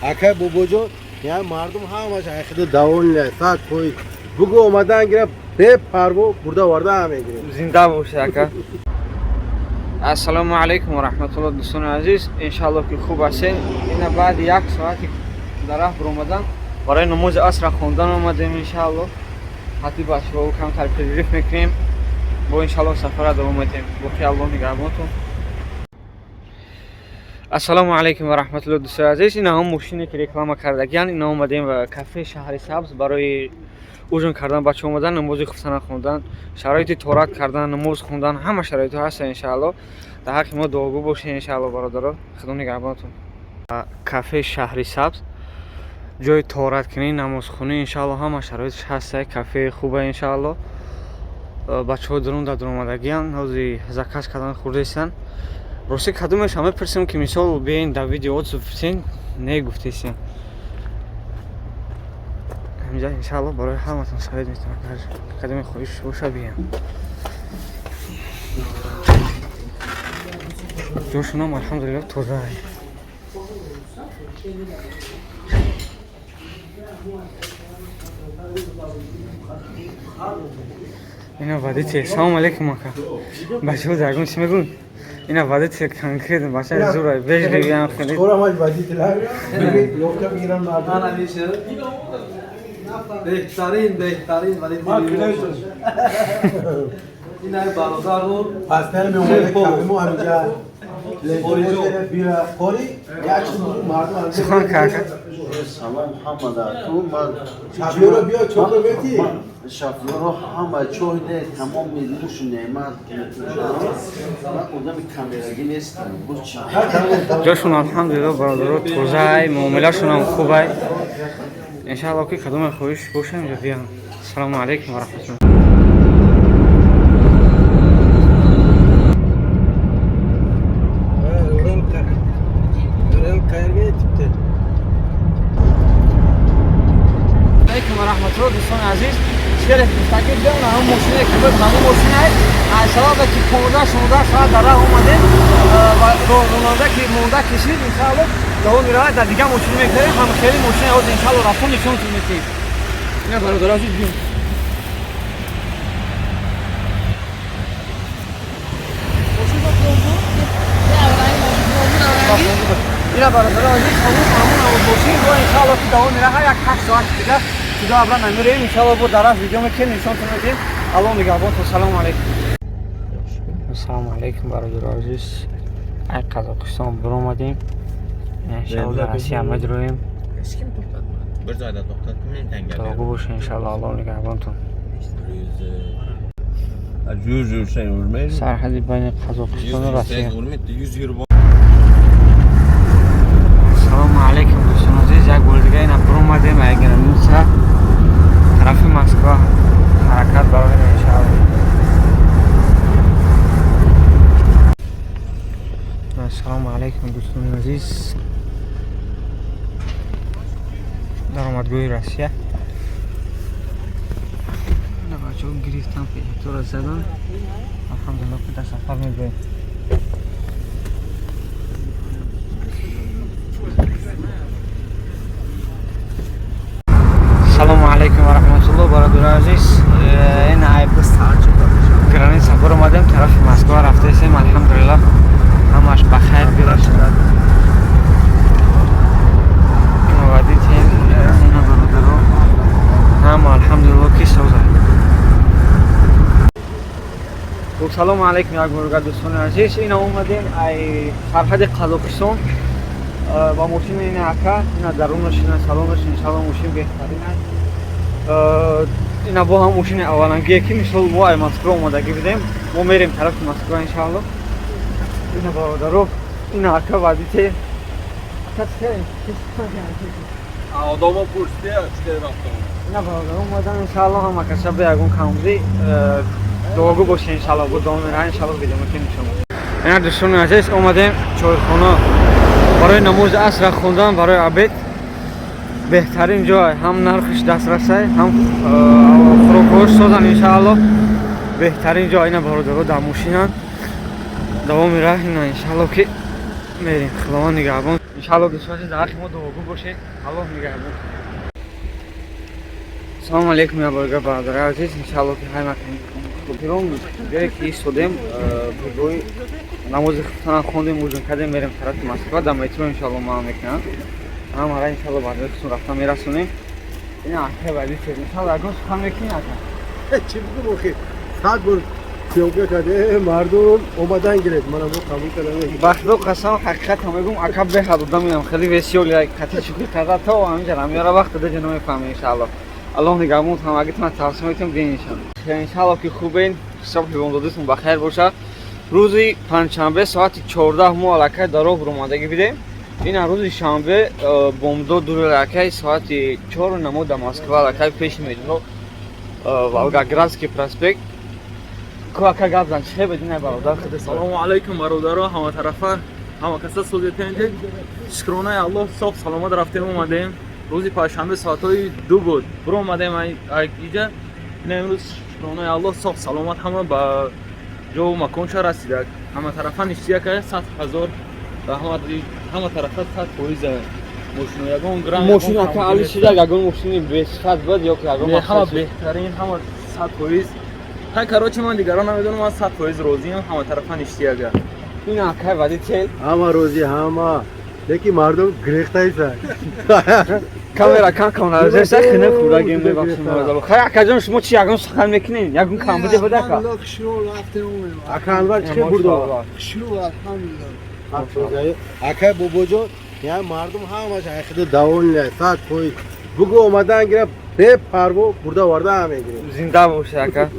Ака бобоҷон, я мардум ҳамаш айхида довольны, 100%. Бугу омадан гира бепарво бурда оварда ҳам мегирем. Зинда бошед, ака. Ассалому алайкум ва раҳматуллоҳ, дӯстони азиз, иншааллоҳ ки хуб ҳастед. Ина баъди як соати дар раҳ биромадан барои намози асра хондан омадем, иншааллоҳ. Ҳатти бачаҳо камтар перерыв мекунем, бо иншааллоҳ сафара давом медиҳем. Боқи Аллоҳ нигаҳбонтон. Ассалому алайкум ва раҳматуллоҳ, дӯстони азиз. Ина ҳам мошине ки реклама кардагиян, ина омадем ва кафе Шаҳри Сабз барои ужин кардан. Бача омадан, намози хуфтана хондан, шароити торат кардан, намоз хондан, ҳама шароитҳо ҳаста, иншааллоҳ. Дар ҳаққи мо дуогӯ бошед, иншааллоҳ, бародаро. Худо нигаҳбонатон. Кафе Шаҳри Сабз ҷои тораткунӣ, намозхонӣ, иншааллоҳ, ҳама шароитш ҳаста. Кафеи хуба, иншааллоҳ. Бачаҳо дурун дар дуромадагиян, ҳози заказ кардан хурдестанд. Рости, кадомеша мепурсем, ки мисол биен дар видео отзыв бисен, не гуфтесем. Ҳаминҷа, иншааллоҳ, барои ҳаматон совет метавонам, агар кадоме хоҳиш боша, биям. Ҷошунам, алҳамдулиллоҳ, тоза. Ина водитель. Салом алейкум, ака. Бачаҳо дар чӣ мегӯн? Ина водитель конкретно бача зура вежливый хеле. Скоро ман водитель ёфта бигирам мардум. Беҳтарин, беҳтарин водитель. Ин ай бародарон. Пастар меомада кафе мо ҳаминҷа. Бира қори як чиз мардум. Сухан карка. Салом ҳамада ту ман. Шафёро биё, чоқро мети. Шафёро ҳама чой не, тамоми нӯшу неъмат метӯшам. Ман одами камерагӣ нестам. Ҷошон, алҳамдулиллоҳ, бародаро, тозаай, муомилашонам хубай. Иншааллоҳ ки кадоме хоҳиш боша, инҷо биям. Ассалому алайкум ва раҳматуллоҳ. Рел qayerga yetibdi? Алайкум ва раҳматуллоҳ, дӯстони азиз. Шериф гуфтаки биён, ҳамон мошине ки буд, ҳамон мошина аз сабабе ки 15-16 соат дар раҳ омадем ва ронанда ки монда кишид, иншааллоҳ, давом меравад, дар дигар мошин мегзарем. Ҳам хеле мошина ҳозир, иншааллоҳ, рафтон нишонтон метиҳем. Ина, бародаро азиз, биён. Ина, бародаро азиз, ҳамун ҳамун мошин бо, иншааллоҳ, ки давом меравад як 8 соат дигар. Туда абра намерем, иншааллоҳ, бо дар видео мекунем, нишонтон медиҳем. Аллоҳ нигаҳбонтон. Салому алайкум. Ассалому алайкум, бародаро азиз. Ай Қазоқистон биромадем, иншааллоҳ, дар Россия медроем. Hech kim to'xtatmadi. Bir joyda to'xtatdi, men tanga Дуогӯ бошед, иншааллоҳ, Аллоҳ нигаҳбонтон. Yur yursang urmaydi. Сарҳади байни Қазоқистону Россия. Urmaydi, 100 yurib. Салому алайкум, дӯстони азиз. Як бори дига ина биромадем ай граница, тарафи Москва ҳаракат бароем, иншааллоҳ. Ассалому алайкум, дӯстони азиз. Даромадгоҳи Россия. Бачаҳо гирифтан, печатора задан. Алҳамдулиллоҳ, ки дар сафар мебиёем. Салому алайкум ва раҳматуллоҳ, бародари азиз. Ин ай граница биромадем, тарафи Москва рафтаистем. Алҳамдулиллоҳ, ҳамаш ба хайр гузашт. Водитель, ина бародаро, ҳама, алҳамдулиллоҳ, ки соза. Хуб, салому алайкум як борга, дӯстони азиз. Ина омадем ай сарҳади Қазоқистон ба мошини ина ака, ина дарунаш, ина салонаш, иншалло, мошин беҳтарин аст. Ина бо ҳам мошини аввалангие ки мисол мо ай Москва омадагӣ будем, мо мерем тарафи Москва, иншалло. Ина, бародаро, ина ака водитель. Ака, Одамон пурсида, чӣ рафтам. Ина, бародаро, омадан, иншалло, ҳама каса бе ягон камбудӣ. Дуогӯ бошед, иншалло, бо давом меравад, иншалло, видео мекунем шумо. Ина, дӯстони азиз, омадем чойхона барои намози асра хондан, барои обед. Беҳтарин ҷой, ҳам нархиш дастрасай, ҳам хӯрокҳош созан, иншаалло, беҳтарин ҷой. Ина, бародаро, дар мошинан давоми раҳ. Ина, иншаалло, ки мерем. Худованд нигаҳбон. Иншалло. Иншалло, дӯстони азиз, дар ҳаққи мо дуогӯ бошед. Аллоҳ нигаҳбон. Салому алейкум, я борга, бародари азиз. Иншалло, ки ҳай макон ҷое ки истодем, бигӯй, намози хуфтана хондем, ужин кардем, мерем тарафи Москва. Дар метро, иншалло, ман мекунам ҳамара. Иншалло, бародари худтон рафта мерасонем. Ин ака валитер, иншалло, ягон сухан мекунӣ, ака? Чӣ бигӯм охи? 100 бор съёмка карде, мардум омадан гиред, мана мо қабул кардам. Ба худо қасам, ҳақиқатам мегӯм, ака, беҳад одамиам, хеле весёлый, кати шӯхӣ карда то ҳаминҷа рамёра вақт даҷа намефаҳмем. Иншалло, аллоҳ нигаҳбон. Ҳамагитона тавсия метавон бин, иншалло. Иншалло, ки хубен, ҳисоб ҳивондодитон ба хайр бошад. Рӯзи панҷшанбе соати 14 мо аллакай дар роҳ ромадагӣ бидем. Ина рӯзи шанбе бомдод дури аллакай соати 4 намо дар Москва, аллакай пеши метро, Волгоградский проспект ку. Ака, гап зан, чӣ хебед, ина бародар? Салому алайкум, бародаро, ҳама тарафа, ҳама каса созетенҷе. Шукронаи Аллоҳ, соф саломат рафтем, омадем. Рӯзи панҷшанбе соатҳои 2 буд биромадем иҷа. Ина имрӯз, шукронаи Аллоҳ, соф саломат ҳама ба ҷову маконша расидак. Ҳама тарафа ништияка, 100 000 раҳмат, ҳама тарафа 100% мошино, ягон грамм Мошин, ака, али шида, ягон мошини бесифат буд ё ки ягон? Ҳама беҳтарин, ҳама 100%. Ҳай, короче, ман дигарон намедонам, ман 100% розиам, ҳама тарафа ништияга. Ин акай водитель. Ҳама розӣ, ҳама, лекин мардум гирехтаиса. Камера кам кам назеса, хина хӯрагем, мебахшем. Хай, акаҷон, шумо чи, ягон сухан мекунед, ягон камбуде буд, ака? Ака Анвар, чӣ бурдо? Ака бобоҷон, я мардум ҳамаш айхида довольны, 100%. Бугу омадан гира, бепарво бурда оварда мегирем. Зинда бошед, ака.